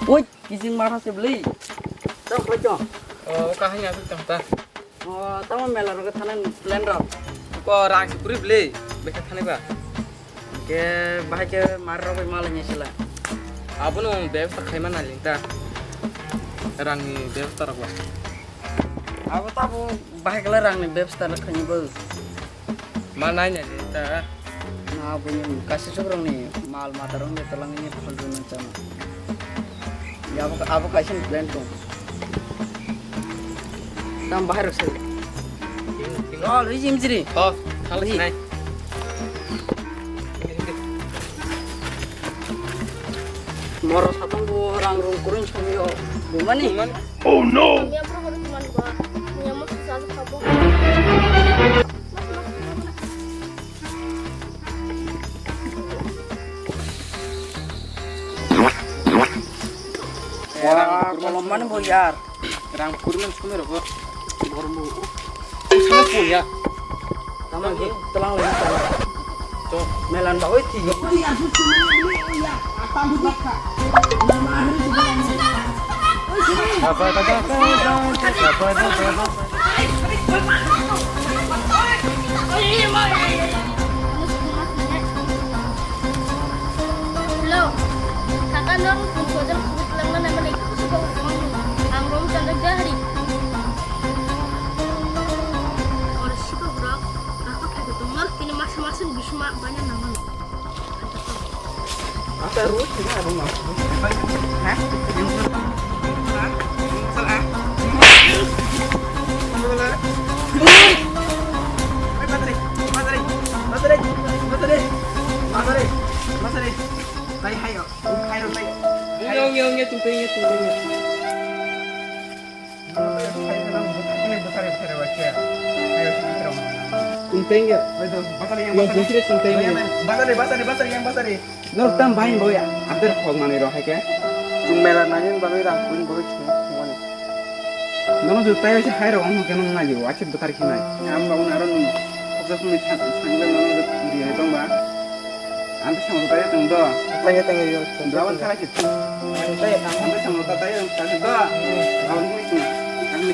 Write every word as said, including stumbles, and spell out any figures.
Oi, kijing matha se bwlwi. Tamo khlai chong? O, kahai ya tong ta. O, tamo mela rogo thana plan rok. Ko rang si puri bwlwi, bekha thani ba. Ke bahai ke mar rok bai malai ni sila. Abono bebostha khaima nai ta. Rangni bebostha rok ba. Abo tabo bahai kala rangni bebostha rok khaini bo. Ma nai nai ta. Na bo ni kasi chukrok ni mal mata rok ni tolang ni phol rwna chama. Ya abo abo kaisa plan tong. Tam bahai rok sai. Ting, ting. Lol, wi jim jiri. Oh, thang Wi. Sinai. Moro satong bo rang rung kurun chomio. Bumani? Bumani? Oh no! Kami apa harus teman gua? Punya mau susah lu kapok. Wah, kolom mana bo yar? Rang purman sumero ko. Bormu. Sama punya. Tama ge telang lagi telang. To. Melan ba oi thi. Hello. Kaka, norok tong sojak kubui twlangna naimani khusi kok rwmani. Ang rom chandok jahari. Oro sikok rok, kaka khaito tong norok tini masa masa ni bisima baina nangmani. Asa ro sina ro ma. Ha? Masare, masare, masare, masare, masare, masare, masare. Hai, hai, oh. Hai, hai. Ungya, ungya, ungya, tungteng, ungya, tungteng, ungya. Tungteng, ungya. Yang jisre tungteng, ungya. Basari, basari, basari, yang basari. Norok tam bai bo ya, ader khok manwi rok hai khe. Chwng mela nangin bagwi rang pun bagwi chwng khumani. Nono jwk tai se hai rok wng khe nang nai o, achik bwthar khe nai. Ang ba un aro nung. Khoksa khumni sang, sangbe nono jwk di hai tong ba. Ang khe samung tai tong do. Tangya tangya yo. Jawab khala khe. Ang tai ang. Ang khe samung tai tong do. Jawab khe nung. Ang